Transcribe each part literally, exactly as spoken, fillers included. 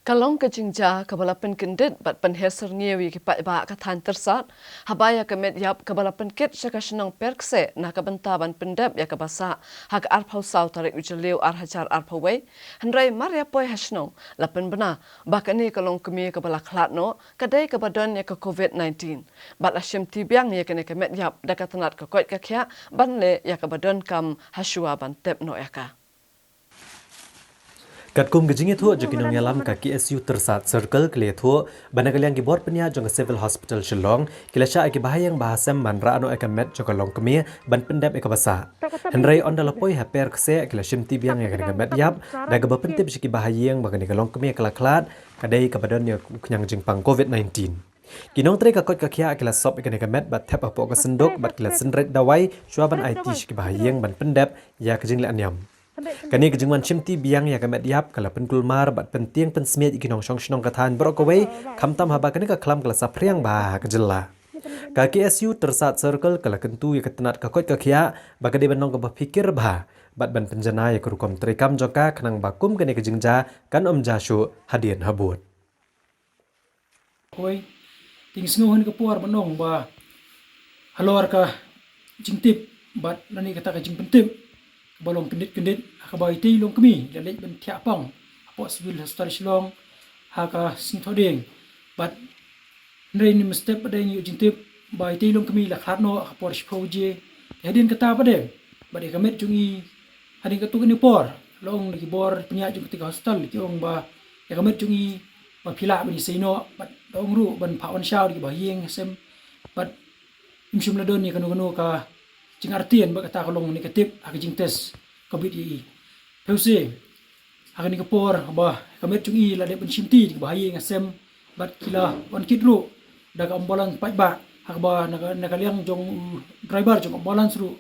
Ka long ka jingjia kaba la pynkyndit bad pynher syrngiew ïa ki paidbah ka thaiñ Tyrsad, haba ïa ka met ïap kaba la pynkit sha ka shnong Perkse na ka bynta ban pyndep ïa kaba sah ha ka arphew saw tarik u Jylliew ar hajar arphew wei, hynrei mar ïa poi ha shnong la pynbna ba kane ka longkmie kaba la khlad noh ka dei kaba don ïa ka covid nineteen. Bad la shimti biang ïa kane ka met ïap da ka tnat ka koit ka khiah ban leh ïa kaba donkam ha shuwa ban tep noh ïa ka. Katkum ka jingïathuh jong ki nongïalam, ka K S U Tyrsad Circle ki la ïathuh ba na ka liang ki bor pynïaid jong ka Civil Hospital Shillong ki la shah ïa ki bahaïing bahasem ban rah noh ïa ka met jong ka longkmie ban pyndep ïa kaba sah. Hynrei ynda la poi ha Perkse ki la shimti biang ïa kane ka met ïap da kaba pyntip sha ki bahaïing ba kane ka longkmie ka la khlad, ka dei kaba don ïa u khñiang jingpang covid nineteen. Ki nongtrei ka koit ka khiah ki la sop ïa kane ka met bad thep hapoh ka synduk bad ki la synreit dawai shuwa ban aiti sha ki bahaïing ban pyndep ïa ka jingleh niam. Kane ka jingwan shimti biang ïa ka met ïap ka la pynkulmar bad pyntieng pynsmiej ïa ki nongshong shnong ka thaiñ baroh kawei, khamtam haba kane ka khlam ka la saphriang bha ha ka jylla. Ka K S U Tyrsad Circle ka la kyntu ïa ka tnat ka koit ka khiah ba ka dei ban long kaba phikir bha bad ban pynjanai ïa ka rukom treikam jong ka khnang ba kum kane ka jingjia kan ym jia shuh hadien habud. Hoi, te ngi sngew ha kane ka por ban ong ba halor ka jingtip bad lane kata ka jingpyntip kaba long kyndit kyndit ha kaba itei i longkmie i la leit ban thiah pang hapoh Civil Hospital Shillong ha ka sngi Thohdieng. Bad hynrei mynstep pat de ngi ïoh jingtip ba itei i longkmie i la khlad noh ha ka por shiphew baje. Te hadien kata pat de, bad ïa ka met jong i hadien katto katne por la ong da ki bor pynïaid jong katei ka hospital ki ong ba ïa ka met jong i ba phi lah ban ïasei noh, bad la ong ruh ban phah wan shaw da ki bahaïing hasem. Bad ym shym la don ïa kano kano ka jingartatien bad kata ka long negative ha ka jingtest covid ïa i. Phewse ha kane ka por ba ka met jong i la dep ban shimti da ki bahaïing hasem bad ki la wan kit ruh da ka ambulance paidbah, ha kaba na ka, na ka liang jong u driver jong ka ambulance ruh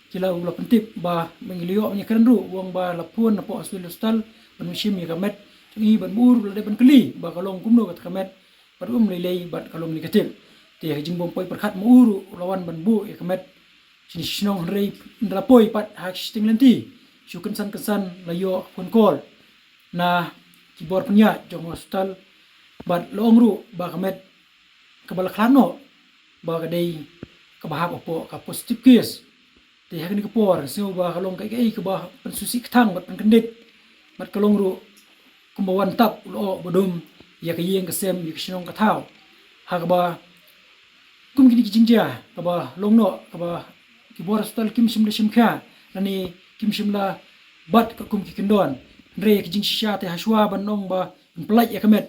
ki la, u la pyntip ba ngi la ïoh ban ïakren ruh, u ong ba la phone hapoh Civil Hospital ban ym shim ïa ka met jong i, bad u ruh la dep ban kylli ba ka long kumno kata ka met, bad um lei lei bad ka long negative. Te ha ka jingbym poi pyrkhat ma u ruh u la wan ban buh ïa ka met shane sha shnong, hynrei ynda la poi pat ha ka shiteng lynti shu kynsan kynsan la ïoh phone call na ki bor pynïaid jong hospital bad la ong ruh ba ka met kaba la khlad noh ba ka dei kaba hap hapoh ka positive case. Te ha kane ka por sngew ba ka long kaei kaei kaba pynsngewsih kthang bad pynkyndit, bad ka long ruh kumba wan tap u lyoh ba dum ïa ka ïing ka sem, ïa ka shnong ka thaw. Ha kaba kum kine ki jingjia kaba long noh kaba ki bor hospital kim shym la shim khia lane kim shym la bat katkum ki kyndon. Hynrei ïa ka jingshisha te ha shuwa ban ong ba ban pyllait ïa ka met,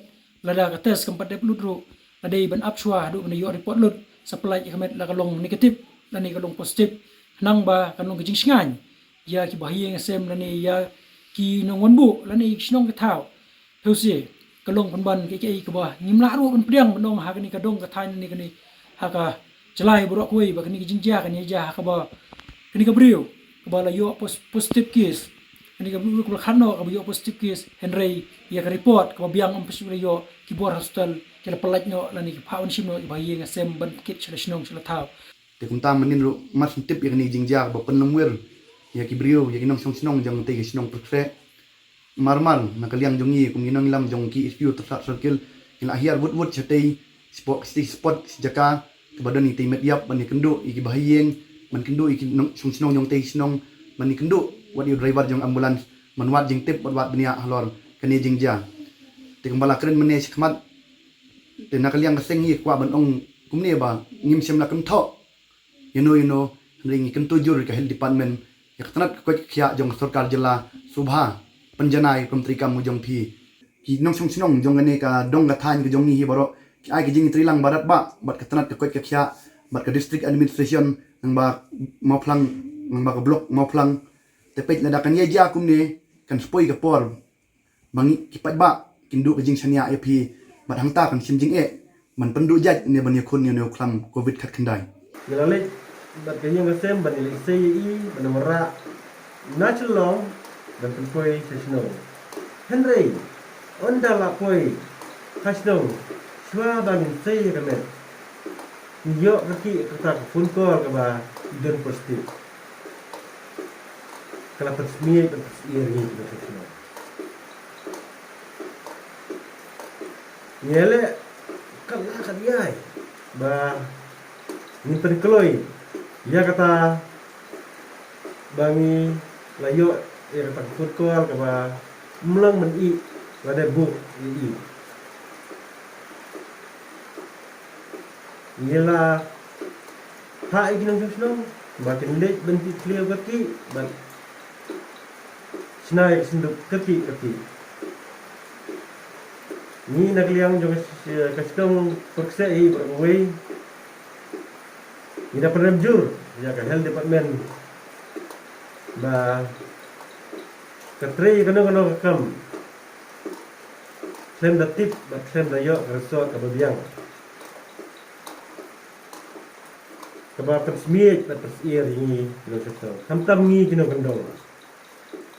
lada ka test kam pat dep lut ruh, la dei ban ap shuwa haduh ban ïoh report lut sa pyllait ïa ka met la ka long negative lane ka long positive, khnang ba kan long ka jingshngaiñ ïa ki bahaïing hasem lane ïa ki nongwan buh lane ïa ki shnong ki thaw. Phewse ka long pynban kaei kaei kaba ngim lah ruh ban pdiang ban ong ha kane ka dong ka thaiñ lane kane ha ka jylla baroh kawei ba kane ka jingjia kan ïa jia ha kaba kane ka briew kaba la ïoh pos-, positive case, kane ka briew kaba la khlad noh kaba ïoh positive case, hynrei ïa ka report kaba biang ym pat shu la ïoh, ki bor hospital ki la pyllait noh lane ki phah wan shim noh ïa ki bahaïing hasem ban kit sha la shnong sha la thaw. Te kumta mynnin ruh mar shu tip ïa kane ka jingjia kaba pynlong wir ïa ki briew, ïa ki nongshong shnong jong katei ka shnong Pyrkhreh. Mar mar na ka liang jong ngi kum ki nongïalam jong K S U Tyrsad Circle, ngi la hiar wut wut shatei, spot, shatei spot, shi jaka kaba don ïa katei met ïap ban ïakynduh ïa ki bahaïing, ban kynduh ïa ki nongshong shnong jong katei shnong, ban ïakynduh wat ïa u driver jong ambulance ban wad jingtip bad wad bniah halor kane jingjia. Te kumba la kren mynne shakhmat, te na ka liang ka seng ngi kwah ban ong kumne ba ngim shym la kynthoh ïano ïano, hynrei ngi kyntu jur ïa ka health department, ïa ka tnat ka koit ka khiah jong ka sorkar jylla, sngewbha pynjanai ïa ka rukom treikam jong phi. Ki nongshong shnong jong kane ka dong ka thaiñ ka jong ngi hi baroh ki ai ka jingïatreilang ba radbah bad ka tnat ka koit ka khiah bad ka district administration nangba Mawphlang, nangba ka block Mawphlang. Te peit lada kan ïa jia kumne kan spoi ka por ba ngi ki paidbah kin duh ka jingshaniah ïa phi bad hangta kan shim jingeh ban pynduh jait ne ban ïakhun ïa une u khlam covid khatkhyndai. Ngi la leit bad ka ïing ka sem ban ïalehsei ïa i ban wanrah na Shillong ban pynpoi sha shnong. Hynrei ynda la poi ha shnong, shuwa ba ngin sei ïa ka met, ngi ïoh kata ka phone call kaba i don positive. Ka la pynsmit, ka la pynsmit ïa ngi ki nongshong shnong. Ngi leh kat la kat ïai ba ngin pynkloi ïa kata ba ngi la ïoh ïa kata ka food call kaba mlong men i lada buh i i. Ngi la ha i ki nongshong shnong ba kin leit ban tip kliar kati ban shna ïa ka synduk kati kati. Ngi na ka liang jong ka shnong Pyrkseh i ba kawei ngi da pynrem jur ïa ka health department ba ka trei kano kano ka kam khlem da tip bad khlem da ïoh ka result kaba biang kaba pynsmiej bad pynsyier ïa ngi ki nongshong shnong, khamtam ngi ki nongkyndong.